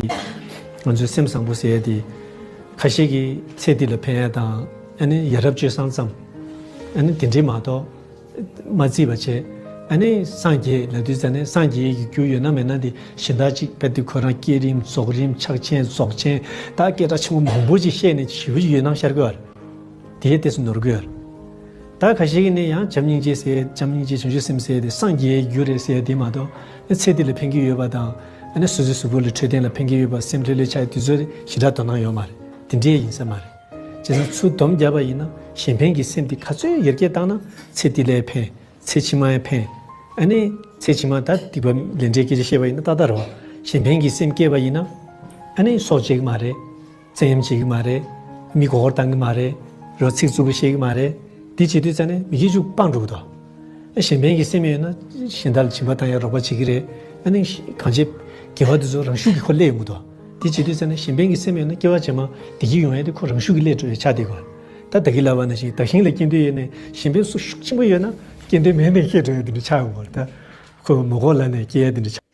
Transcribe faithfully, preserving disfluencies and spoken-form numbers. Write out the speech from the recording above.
ང་ཚོའི་སེམས་བཟང་པོ་ཟེར་ཡ་དེ། ཁ་ཤས་ཀྱིས་ཚེ་འདི་ལ་ཕན་ཡ་དང་། ཨ་ནི་ཡ་རབས་སྤྱོད་བཟང་ཙམ། ཨ་ནི་དེ་འདྲས་མ་གཏོགས་མ་བརྩིས་པ་བྱས། ཨ་ནི་སངས་རྒྱས་ལབ་དུས་ཙ་ནས་སངས་རྒྱས་ཀྱི་རྒྱུ་ཡོད་ན་མེད་ན་དེ་གཞན་དག་ཅིག་དཔེ་དེ་ཁོ་རང་བསྐྱེད་རིམ་རྫོགས་རིམ་ཕྱག་ཆེན་རྫོགས་ཆེན་ད་སྐད་གྲགས་ཆེན་པོ་མང་པོ་ཅིག་བཤད་ནས་ཞེ་པོ་ཅིག་ཡོད་སྣང་ཤར་གི་ཡོད་རེད། དེའི་ལྟས་སུ་ནོར་གི་ཡོད་རེད། ད་ཁ་ཤས་ཀྱིས་ནི་ཡང་བྱམས་སྙིང་རྗེ་ཟེར། བྱམས་སྙིང་རྗེ་བྱང་ཆུབ་སེམས་ཟེར་དེ་སངས་རྒྱས་རྒྱུ་རེད་ཟེར་དེ་མ་གཏོགས། ཚེ་འདི་ལ་ཕན་གྱི་ཡོད་པ་དང་། ཨ་ནི་སོ་སོའི་གཟུགས་པོ་ལ་འཕྲོད་བསྟེན་ལ་ཕན་གྱི་ཡོད་པ། སེམས་ལྷོད་ལྷོད་ཆགས་དུས་ཚོད་ཞེ་དྲག་དོ་སྣང་ཡོད་མ་རེད། དེ་འདྲའི་ཡིན་ས་མ་རེད། བྱས་ཙང་ཚུར་སྡོམ་བརྒྱབ་པ་ཡིན་ན་གཞན་ཕན་གྱི་སེམས་དེ་ག་ཚོད་ཡར་རྒྱས་བཏང་ན་ཚེ་འདི་ལ་ཕན། ཚེ་ཕྱི་མ་ཡང་ཕན། ཨ་ནི་ཚེ་ཕྱི་མ་ད་སྡིག་པ་ལས་འབྲས་སྐད་ཆ་བཤད་པ་ཡིན་ན་ཏག་ཏག་རེད་བ། གཞན་ཕན་གྱི་སེམས་སྐྱེས་པ་ཡིན་ན་ཨ་ནི་སྲོག་བཅད་ཀྱི་མ་རེད། བཙན་གཡེམ་བྱེད་ཀྱི་མ་རེད། མི་མགོ་སྐོར་བཏང་གི་མ་རེད། རོ་ཚིག་རྩུབ་པོ་བཤད་ཀྱི་མ་རེད། འདི་བྱེད་དུས་ཙ་ནས་མི་སྐྱིད་ཅུག་སྤང་འགྲོ་གི་འདུག་ཨ་གཞན་ཕན་གྱི་སེམས་ཡོད་ན་གཞན་དག་ལ་སྦྱིན་པ་བཏང་ཡ་རོགས་པ་བྱེད་ཀྱི་རེད། ཨ་ནི་གང་བྱེད་དགེ་བ་འདི་ཚོ་རང་ཤུགས་ཀྱིས་ཁོ་སླེབས་ཡོང་གི་འདུག་འདི་བྱེད་དུས་ཙ་ནས་གཞན་ཕན་གྱི་སེམས་ཡོད་ན་སྐྱེ་བ་རྗེས་མ་བདེ་སྐྱིད་ཡོང་ཡ་དེ་ཁོ་རང་ཤུགས་ཀྱིས་སླེབས་འགྲོ་ཡ་ཆགས་བསྡད་ཀྱི་ཡོད་རེད། ད་ད་གིན་ལབ་པ་ནང་བཞིན་དག་ཞིང་ལ་སྐྱེ་འདོད་ཡོད་ནས་གཞན་ཕན་སུ་ཤུགས་ཆེན་པོ་ཡོད་ན་སྐྱེ་འདོད་མེད་ནས་སྐྱེ་འགྲོ་ཡ་དེ་འདྲ་ཆགས་ཡོང་གི་རེད། ད་ཁོ་མགོ་སྐོར་ལ་ནས་སྐྱེ་ཡ་དེ་འདྲ་ཆགས།